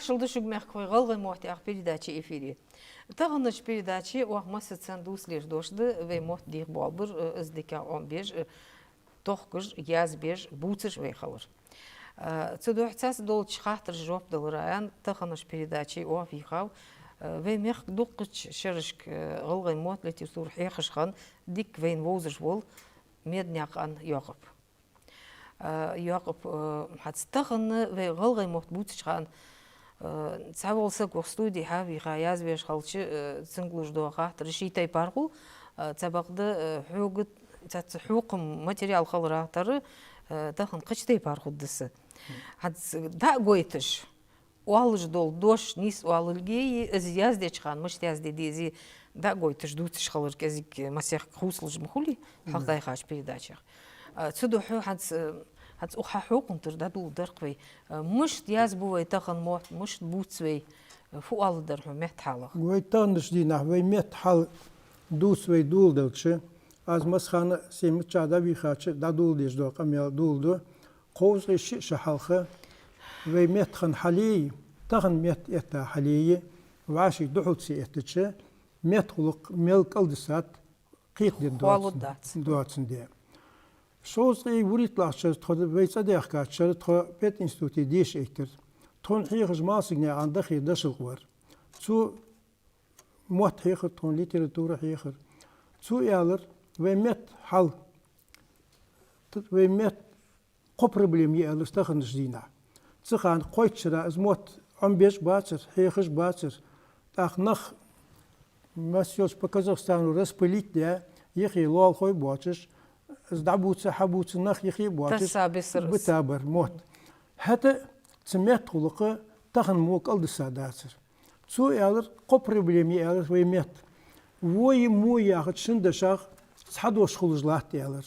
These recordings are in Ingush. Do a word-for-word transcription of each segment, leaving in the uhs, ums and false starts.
Шалда шуга, мехкахой, «ГӀалгӀай мотт» яха передача эфире. Таханарча передаче оаха массаза цхьана дувцалуш дош да вай мотт дийха болабар, э, из дикагӀа Ӏомабеш, э, тохкаш, язбеш, бувцаш вай хилар. Э, цудухьа цхьацца долча хаттарашта жоп далара аьнна, таханарча передаче оаха вийхав, э, вай мехка дуккхача шерашка, э, гӀалгӀай мотт, литература хьехаш хинна, дикка вайна вовзаш вола Меданаькъан Йоакъап. Э, Йоакъап, э, хӀанз тахан вай гӀалгӀай мотт бувцача хана, э, цхьавола саг вай студе хьавийха, язвеш хилча, э, цунга луш дола хаттар ший тайпара хул, э, цхьабакъда, э, хьога цхьацца хьокхам материал хиларах тара, э, тахан кхыча тайпара хургда са. ХӀанз дӀа а гойташ, оалаш дола дош нийса оалалга, из яздеча хана мишта язде деза, дӀа а гойташ дувцаш хилар кӀезига массехк хувцалуш ма хулий, хьалха дӀайихьача передачех. А, цудухьа хӀанз, э, хӀанз укх хьа хьокхам тӀара дӀадоладар-кх вай. Э, мишта язбу вай тахан мотт, мишта бувц вай, э, фу оалаш дар хьона метта хьалах? Вай таханарча дийнахьа вай метта хьал дувц вай доладелча, аз массахана а сай миччахьа дӀавийхача дӀадоладеш дола къамаьл доладу. Кховзткъеи ши шу хьалха вай меттахана хьалеи, тахан метта этта хьалеи вӀаший духьалца эттача, меттагӀулакх мел кӀалдисад, кхетаде доацандаь. Шовзткъеи вурийтталагӀча шера тхо вай цӀадаьхкача шера тхо пединституте деша эттар. Тхона хьехаш Малсагнаькъан Дахир дошалкъа вар. Цо мотт хьехар тхона, литература хьехар. Цо аьлар, вай метта хьал, т-, вай метта кхо проблема я, аьлар, таханарча дийнахьа. Цу хана кхойтта шера из мотт Ӏомабеш бацар, хьехаш бацар. ТӀаккха нах, масса йолча по Казахстану распылить даь, юхе лоалахой боацаш, из дӀабувца, хьабувца нах юхе боацаш, тасса бисар из, бита бар мотт. ХӀаьта цу меттагӀулакха тахан мо кӀалдиса дацар. Цо аьлар, кхо проблема я, аьлар, вай метта. Во а мо а яхача шин дешах цхьа дош хулаш латт, аьлар.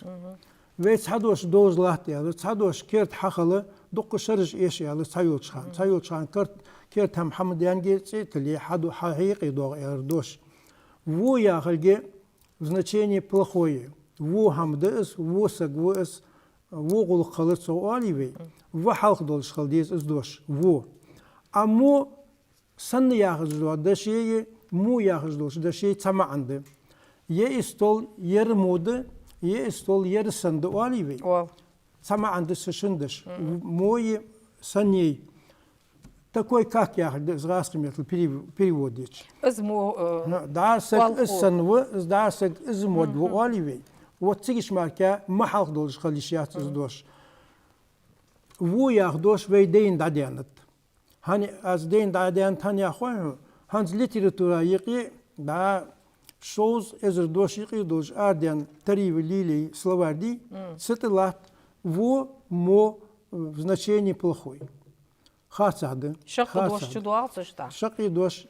Вай цхьа дош долаш латт, аьлар. Цхьа дош керда хьахила дукха шераш эш, аьлар, цхьайолча хана. Цхьайолча хана керда, керда хӀама хӀама даьннадий, цӀи а тилле, хьа до-, хьа хьекъе доагӀа, аьлар, дош. Во яхилга в значении плохое. Во хӀама да из, во саг ва из, во гӀулакх хилар цох оалий вай. Во хьалха долаш хила деза из дош. Во. А мо санна яхаш дола дешеи, мо яхаш долча дешеи цхьа маӀан да. Ер стол ер мо да, ер стол ер санна да оалий вай. Оал. Цхьа маӀан да цу шин деша. Мои, саннеи. Такой как яхар да из гӀазкхий меттала перев-, перевод дича. Из мо, э, дӀа саг из санна ва, из дӀа саг из мо да ва оалий вай. Вот цига мара ма хьалха долаш хила йиш яц из дош. Во яха дош вай дайна дӀадаьннад. ХӀана аз дайна дӀадаьннад хӀана яхой хьона? ХӀанз литература юкъе дӀа шовзткъа эзар дош юкъе долаш арадаьнна Тариева Лилеи словарь дий, цу тӀа латт во, мо, э, в значении плохой. Харцахьа да. Шаккхе дош чудоагӀа цу тӀа. Шаккхе дош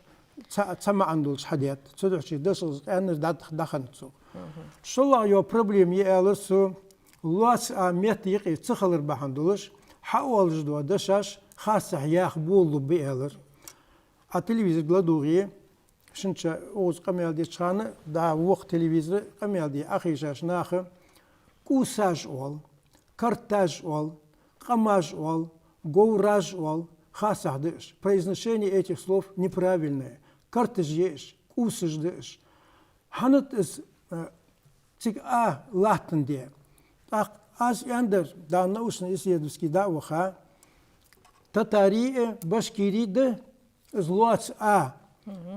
цхьа, цхьа маӀан долаш хьадаьд. Цудухьа дешал къаьннар дӀа-, дӀахиннад цо. ШоллагӀа йола проблема я, аьлар цо, лоаца а метта юкъе ца хилар бахьан долаш, хьаоалаш дола дешаш харцахьа яха болалургба, аьлар. Ӏа телевизорга ладувгӀе, шун чу укхаза къамаьл деча хана, дӀа вокх телевизора къамаьл де Ӏохайшача наха кӀувсаш оал, карташ оал, къамаш оал, говраш оал, харцахьа да уж. Произношение этих слов неправильное. Карташ я уж, кӀувсаш да уж. ХӀана да из, э, цига а латтандаь? ТӀаккха аз аьннадар, дӀа научно-исследовательски дӀа а ваха, татари а, башкири а да, из лоаца а.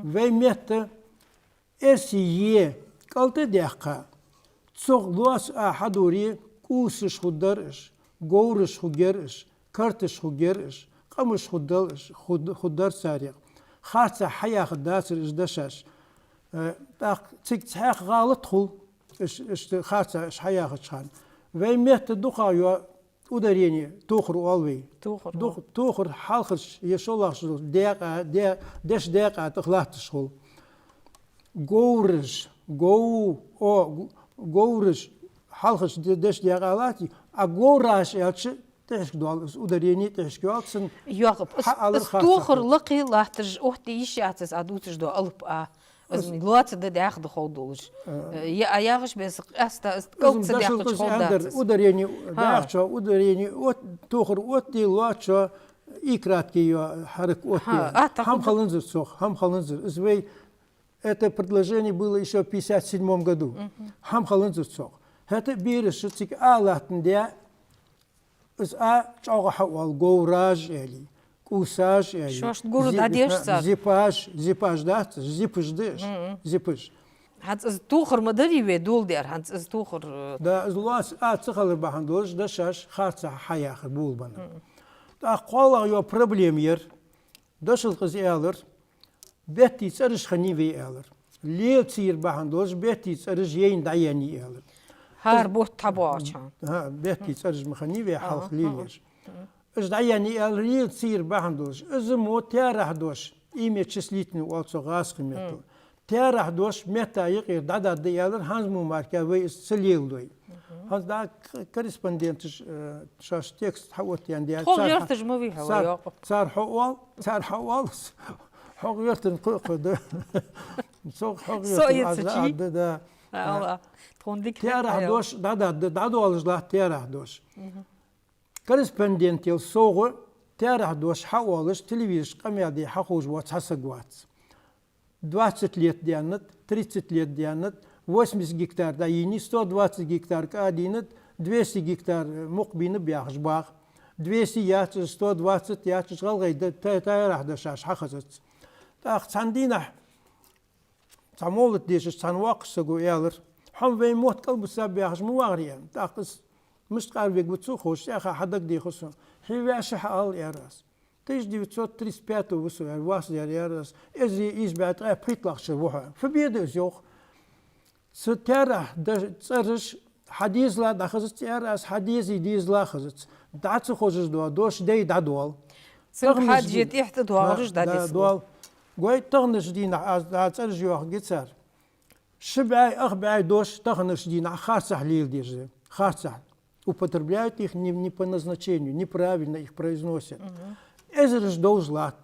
Вай метта эрсий е кӀалтӀа а даьккха, цох лоаца а хьадоре, кӀувсаш хургдар уж, говраш хургьяр уж, карташ хургьяр уж, къамаш хургдал уж, хургд-, хургдар царех. Харцахьа хьаяхаргдацар уж дешаш. Э, тӀаккха цига цхьаькха гӀалат хул, уж, уж харцахьа уж хьаяхача хана. Вай метта дукхагӀа йола ударени тохар оал вай. Тохар, тохар хьалхарча е шоллагӀча даькъа, де-, деша даькъа тӀа латташ хул. Говраш, гов-, о, г-, говраш, хьалхарча де-, деша даькъа латт, а говраш аьлча, тӀехьашка доал из ударени, тӀехьашка йоал цун. Йоакъап, из, из тохар лакхе латташ, охьатӀа йиш яц из Ӏа дувцаш дола алап а. Из лоаца да, дӀаьха да хов долаш. Э, е Ӏа яхаш беса къаьстта из кӀалтӀа ца даьккхача хов дац из. Ударени, дӀаьхачоа ударени от-, тохар оттаде, лоацачоа И краткий йола хьарак оттаяь. ХӀа, а, тахана хӀама хиланзар цох, хӀама хиланзар. Из вай, это предложение было ещё в пятьдесят седьмом году. ХӀама хиланзар цох. ХӀаьта бераша цига а латтандаь, из а чӀоагӀа хьаоал, говраж аьле, кӀусаж аьле. Шоашта гур дӀадеш цар. Зипаж, зипаж дац, зипаж да уж, зипаж. ХӀанз из тохар ма дарий вай доладаьр, хӀанз из тохар, э, Да, из лоаца а ца хилар бахьан долаш, дешаш харцахьа хьаяхар болабенна. ТӀаккха кхоалагӀа йола проблема яр, дошал къиза аьлар, беттий цӀераш хиннай вай аьлар. Лела ца яр бахьан долаш, беттий цӀераш яйна дӀаяьннай аьлар. ХӀара бутт хьабоагӀача хана. ХӀа, беттий цӀераш ма хиннай вай хьалха лелаеш. Уж дӀаяьннай аьлар, лела ца яр бахьан долаш. Из мо таьрахьдош, имя числительное оал цох гӀазкхий меттала. Таьрахьдош метта юкъера дӀадаргда аьлар, хӀанз мо мара вай из ца леладой. ХӀанз дӀа к-, корреспонденташа, э, шоаш текст хьаоттаендаь, Тхо цар гӀерташ ма вий хьо, цар, Якъуб. Цар хьаоал, цар хьаоал, хьо гӀертар кхы а кхы да. Цох хьо Со гӀертар а аз ца да, чий? аз да, да. А, ала. Тхона дика хетта Таьрахьдош дӀадаргда, дӀадоалаш латт таьрахьдош. Корреспондентел совгӀа таьрахьдош хьаоалаш, телевизорашка къамаьл де хьаховш вола цхьа саг вац. Двадцать лет даьннад, тридцать лет даьннад, восемьдесят гектар дӀайийнай, сто двадцать гектар кӀа дийнад, двести гектар мукъа бийнаб яхаш багӀа. Двести яц из, сто двадцать яц из, гӀалгӀай да-, та-, таьрахьдешаш хьахезац. ТӀаккха цхьан дийнахьа цхьа мовлат дешаш цхьан воккхача саго аьлар: «Хьо вай мотт кӀалбисаб яхаш ма вагӀарий?» — аьнна. ТӀаккха из мишта къарвергва ца ховш, цӀаьхха хьадагадехар сона. «Хье ваьшшехь ала», — аьлар аз. «Тысяча девятьсот тридцать пятого ва со», — аьлар, «вас», — аьлар, — «аьлар аз. Эзар ийс бӀаь ткъаь пхийтталагӀча шера ва хьо». «Фу бе да из, — йоах. — Цу таьрахьа да-, цӀераш хьа дезала дӀахезац, — аьлар аз, — хьа дезий дезала хезац. ДӀа ца хозаш дола дош дай дӀадоал». Цунга хьежжа тӀехьа тӀадоагӀараш Да, дӀадисса да, доал. Гой, таханарча дийнахьа аз дӀа цӀераш йоахаргья цар. Ши бӀаь, ах бӀаь дош таханарча дийнахьа харцахьа леладеш да. Харцахьа. Употребляют их не, не по назначению, неправильно их произносят. Эзараш довш латт.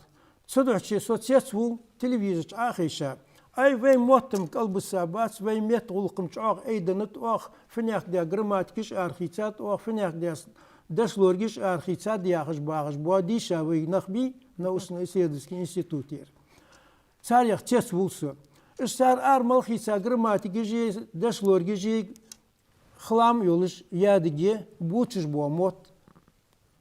Цудухьа со цецвувл телевизор чу Ӏохайша. Ай, вай мотт-м кӀалбисабац, вай меттагӀулакх-м чӀоагӀа айденнад оаха, финех де грамматикаш арахийцад оаха, финех де дошлоргаш арахийцад яхаш багӀаш бола дийша вай нах бий научно-исследовательский институтера. Царех цецвувл со. Уж цар ара мел хийца грамматикаши, дошлоргаши, хлам йолаш ядиге бувцаш бола мотт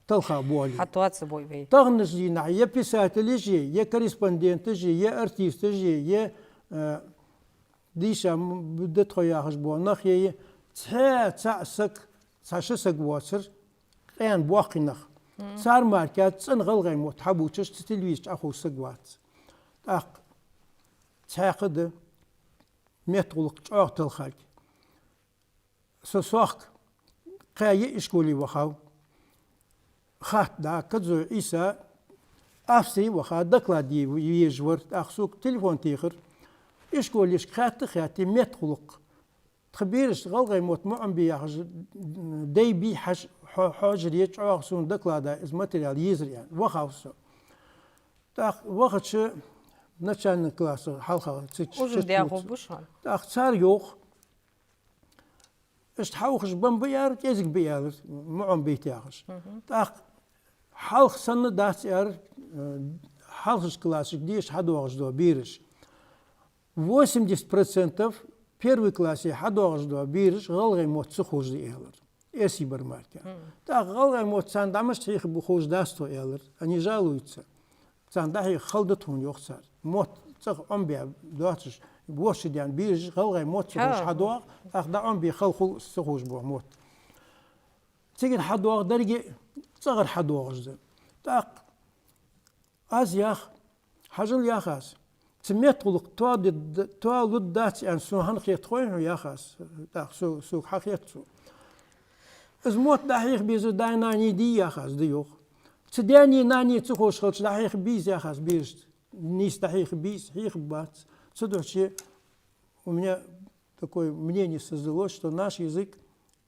талха боале. Хьатоаца бой вай. Таханарча дийнахьа е писателаши, е корреспонденташи, е артисташи, е, э, дийша м-, да тхо яхаш бола нах е, цхьа цаӀ саг, цхьа ши саг воацар, къаьна боккхий нах. Цар мара цӀена гӀалгӀай мотт хьабувцаш цу телевизор чу Ӏоховш саг вац. ТӀаккха цхьаькха да меттагӀулакх чӀоагӀа талхарг. Со сохк кхаь йиъ ишколе вахав. Хатта да, Кадзой Ӏийса Австре ваха, доклад е ве-, везаш вар, тӀаккха сога телефон техар. Ишколешка хаьтта, хаьтта меттагӀулакх. Тха берашта гӀалгӀай мотт ма Ӏомабе яхаш, дай бий хьажа, хьо-, хьожаре чӀоагӀа сона доклада из материал езар аьнна. Вахав со. ТӀаккха вахача начальный класса хьалха цига Ужин чу дехо вуц. Буш хьона? ТӀаккха цар йоах, иштта хьаухаш бан ба аьлар, кӀезига ба аьлар, ма Ӏомабайта яхаш. ТӀаккха хьалха санна дац аьлар, э, хьалхарча классашка деша хьадоагӀаш дола бераш. Восемьдесят процентов первый классе хьадоагӀаш дола бераш гӀалгӀай мотт ца ховш да аьлар. Эрсий бар мара. ТӀаккха гӀалгӀай мотт царна дӀа мишта хьехаргба ховш дац тхо аьлар. Они жалуются. Царна дӀахьеха хала да тхона, йоах цар. Мотт цӀагӀа Ӏомабе доацаш, ворхӀ шу даьнна бераш гӀалгӀай мотт ца ховш хьадоагӀа, тӀаккха дӀа Ӏомабе хала хул ца ховш бола мотт. Цигара хьадоагӀа деррига цӀагӀара хьадоагӀаш да. ТӀаккха аз йоах, хьажал, йоах аз, цу меттагӀулакх тоа д-, д-, тоалургдац аьнна сона хӀана хет хой хьона, йоах аз. ТӀаккха со-, сога хьахет цо. Из мотт дӀахьеха безар даь-нанеи дий, йоах аз, да, йоах. Цу даьнеи нанеи ца ховш хилча дӀахьеха бий из, йоах аз, берашта. Нийса дӀахьеха бий из, хьехаргбац. Цудухьа у меня такое мнение создалось, что наш язык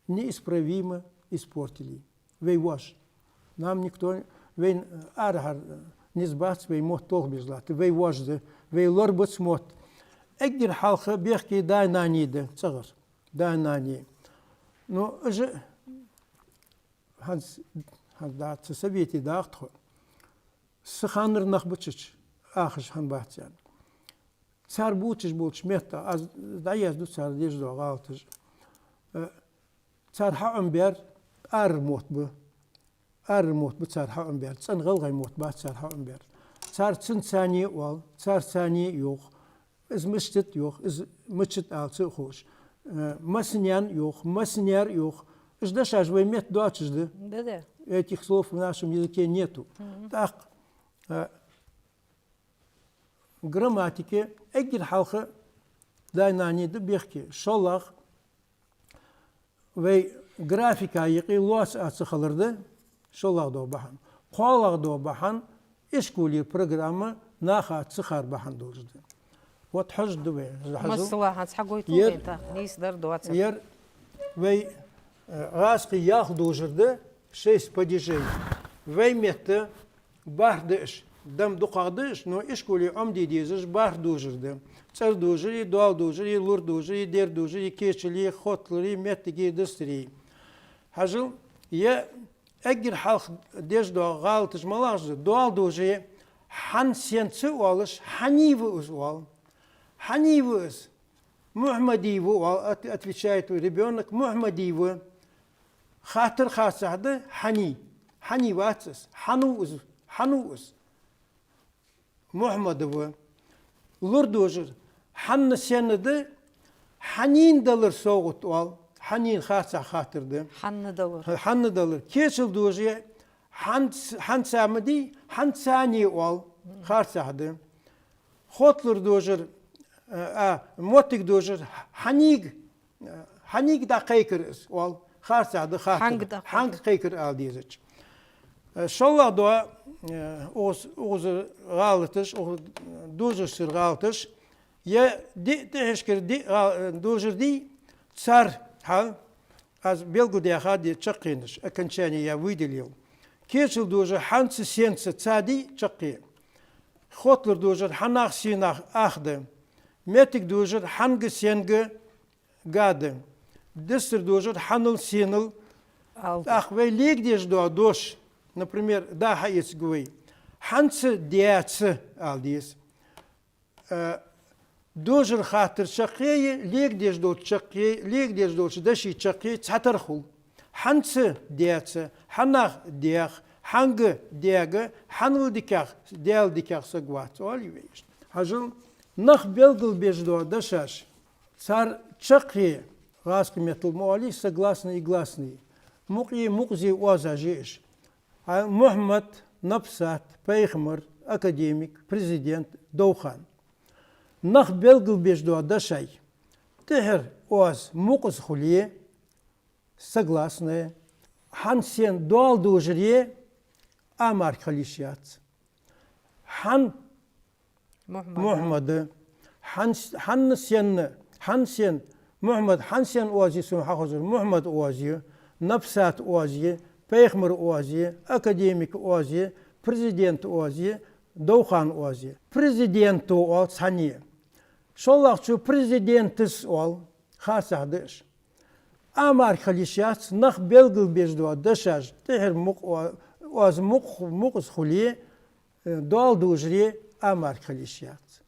неисправимо испортили. Вай воаш. Нам никто, вайна арахьара низ бац вай мотт толхабеш латта. Вай воаш да, вай лорабац мотт. Эггара хьалха бехке даь-нанеи да цӀагӀара. Даь-нанеи. Ну, уж хӀанз, хӀанз дац, цу совете даха тхо. Са ханара нах ба цу чу, ахаш хӀама бац царна. Цар бувцаш болча меттах, аз дӀаязду цар деш дола гӀалаташ. Э, цар хьаӀомабаьр арара мотт ба. Арара мотт ба цар хьаӀомабаьр. ЦӀена гӀалгӀай мотт бац цар хьаӀомабаьр. Цар цунца цане оал, цар цане йоах. Из мишта йоах, из мичад ала ца ховш. Э, массанена йоах, массанера йоах. Уж дешаш вай метта доацаш да. Да-да. Этих слов в нашем языке нету. Мгм. ТӀаккха, э, грамматике эггара хьалха даь-нанеи да бехке. ШоллагӀа, вай графика юкъе лоаца а ца хилар да, шоллагӀа дола бахьан. КхоалагӀа дола бахьан, ишколера программа наха ца хар бахьан долаш да. Вот хьожаргда вай, хьажал. Масала, хӀанз хьагойту Ер, вайна тӀаккха, нийса дар доацар. Ер вай, э, гӀазкхий ялх дожар да, шесть падежей. Вай метта бархӀ да уж, дам дукхагӀа да уж, но ишколе Ӏомаде дезаш бархӀ дожар да. ЦӀера дожари, доала дожари, лура дожари, дера дожари, кечали, хоталари, моттиги, дустари. Хьажал, е эггара хьалха деш дола гӀалаташ малагӀаш да? Доала дожаре хьан, сен ца оалаш, хьаний ва из оал. Хьаний ва из? Мухьмадий ва оал, от-, отвечает ребёнок, Мухьмадий ва. Хаттар харцахьа да, хьаний. Хьаний вац из. Хьан ва из? Хьан ва из? Мухьмада ва. Лура дожар хьанна, сенна да, хьанийна далар совгӀат оал. Хьанийна харцахьа хаттар да. Хьанна далар. Хьанна далар. Кечала дожаре хьан ц-, хьанца ма дий, хьанцане оал. Харцахьа да. Хоталара дожар, а, моттига дожар хьанийга, хьанийга дӀакхайкар из оал. Харцахьа да хаттар. Хьанга дӀакхайкар. Хьанга кхайкар ала дезача. ШоллагӀа дола, э, укхаз-, укхазара гӀалаташ, укх-, дожарашцара гӀалаташ, е диъ, тӀехьашкара диъ гӀал-, э, дожар дий, цар хьал, аз белгалдаьха да чаккхенаш, окончание я выделил. Кечала дожар хьанца, сенца, ца дий, чаккхе. Хоталара дожар хьанах, сенах, ах да. Моттига дожар хьанга, сенга, га да. Дустара дожар хьанал, сенал. Ал да. ТӀаккха вай лега дезаш дола дош, например, да хьаэцаргва вай. Хьанца, даьца ала деза. Э, дожара хаттар чаккхе е, лега дезаш долча чаккхе, лега дезаш долча деший чаккхе цхьатарра хул. Хьанца, даьца, хьанах, даьх, хьанга, даьга, хьанал дикагӀа, даьла дикагӀа саг вац, оал вай иштта. Хьажал, нах белгалбеш дола дешаш. Цар чаккхе, гӀазкхий меттала ма оалий, согласные и гласные. Мукъеи мукъазеи оазаш я уж. Хьа, Мухьмад, Напсат, Пайхамар, академик, президент, Довхан. Нах белгалбеш дола дешай тӀехьара оаз мукъаза хуле, согласная, хьан, сен, доала дожаре а марка хила йиш яц. Хьан Мухьмада. Мухьмада. Хьан с-, хьанна, сенна, хьан, сен, Мухьмад, хьан, сен оаз я сона хьахозар? Мухьмад оаз я, Напсат оаз я, Пайхамар оаз я, академик оаз я, президент оаз я, Довхан оаз я. Президенто оал цхьанне. ШоллагӀчо президентас оал, харцахьа да уж. А марка хила йиш яц, нах белгалбеш дола дешаш тӀехьара мукъа о-, оаз мукъ-, мукъаза хуле, э, доала дожаре а марка хила йиш яц.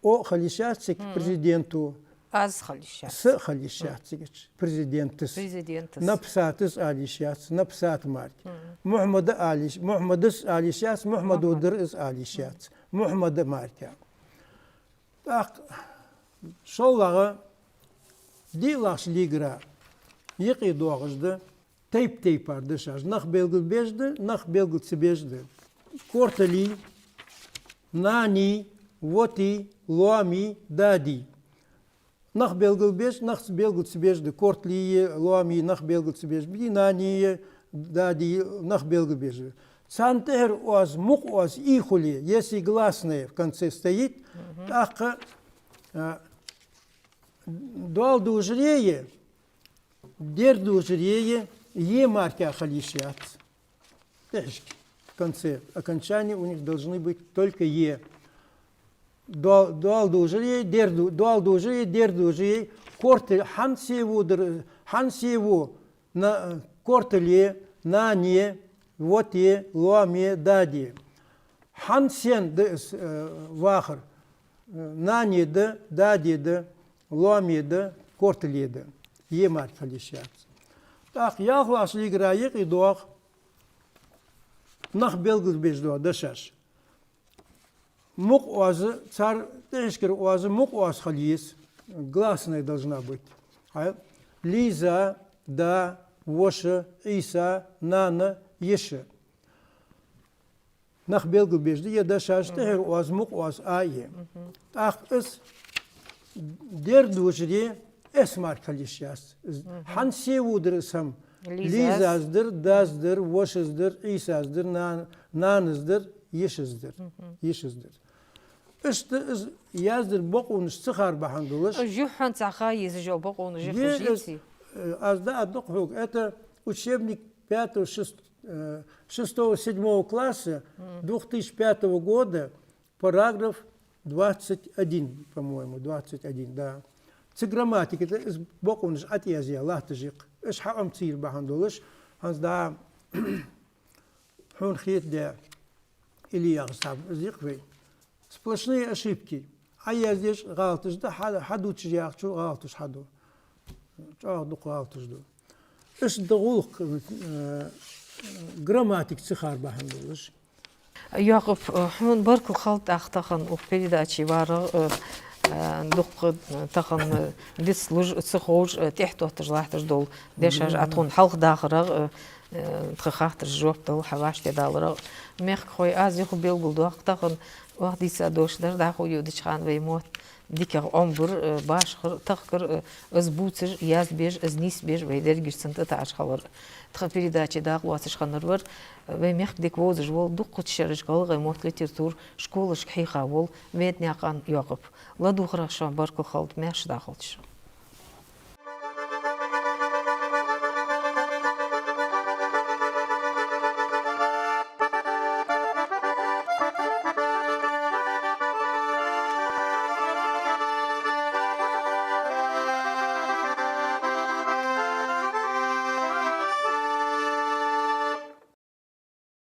О хила йиш яц цига. Мгм. Президенто. Аз хила йиш яц. С хила йиш яц цигача. Президентас. Президентас. Напсатас ала йиш яц, Напсат марка. Мгм. Мухьмада ала йиш-, Мухьмадас ала йиш яц, Мухьмадо Мухьмад. Дар из ала йиш яц. Мухьмада марка. ТӀаккха шоллагӀа, диълагӀча лигара юкъе доагӀаш да тайп-тайпара дешаш. Нах белгалбеш да, нах белгал ца беш да. Кортали, нани, воти, лоами, дади. Нах белгалбеш, нах ц-, белгал ца беш да. Кортали, лоами нах белгал ца беш ба, нани, дади нах белгалбеш да. Царна тӀехьара оаз, мукъа оаз и хуле, если гласная в конце стоит, мгм, тӀаккха, а, доала дожаре е, дера дожаре е, е марка хила йиш яц. ТӀехьашка, в конце окончания у них должны быть только е. Доал-, доала дожаре, дера до-, доала дожаре, дера дожаре, корта-, хьан, се во дар, хьан, се во, на, кортале, нане, воте, лоаме, даде. Хьан сен да из, э, вахар? Э, нане да, даде да, лоаме да, кортале да. Е мара хила йиш яц. ТӀаккха ялхлагӀча лигара юкъе доагӀа нах белгалбеш дола дешаш. Мукъа оаз, цар тӀехьашкара оаз мукъа оаз хила еза. Гласная должна быть. Хьа? Лиза, да, воша, Ӏийса, нана, йиша. Нах белгалбеш да е дешаш, тӀехьара оаз мукъа оаз а е. ТӀаккха из дер дужаре эс мара хила йиш яц. Хьан се водар из хӀама? Лизас. Лизас дар, дас дар, вошас дар, Ӏийсас дар, нан-, нанас дар, йишас дар. Йишас дар. Иштта из яздар бокъонаш ца хар бахьан долаш. Уж юххьанца ха езаш йола бокъонаш е хужийци? Э, аз да а дукха хьога. Это учебник пятого, шест-, э, шестого, седьмого класса двух тысяч пятого года, параграф двадцать один, по-моему, двадцать один, да. Цу грамматика тӀа из бокъонаш ӀотӀаязъяь латташ я-кх. Уж хьаӀомцийр бахьан долаш, хӀанз да хьона хетадаь, или яхаш цхьа из я-кх вай. Сплошные ошибки. Ӏояздеш гӀалаташ да, хьа-, хьадувцаш яхачо гӀалаташ хьаду. ЧӀоагӀа дукха гӀалаташ ду. Иштта да гӀулакх, э, грамматика ца хар бахьан долаш. Йоакъоп, э, хьона баркал хилда тӀаккха тахан укх передаче варах, э, э, дукха, э, тахан, э, дицлуш, ца ховш, э, тӀехьатетташ латташ дола дешаш, Ӏа тхона хьалхадахарах, э, э, тха хаттарашта жоп дала хьа вӀаштӀехьадаларах. Мехкахой, аз юха белгалдоаккх, тахан оаха дийца дош дар, дӀахо йодача хана вай мотт дикагӀа Ӏомабар, э, башхар, тахкар, э, из бувцаш, язбеш, из нийсбеш вай дерригаш цунна тӀатаӀаш хилар. Тха передаче дакъа лоацаш хиннар вар, э, вай мехка дика вовзаш вола, дуккхача шерашка гӀалгӀай мотт, литература школашка хьийха вола Веданаькъан Йоакъоп. ЛадувгӀарах шоана, баркал хилда, маьрша дахалда шо.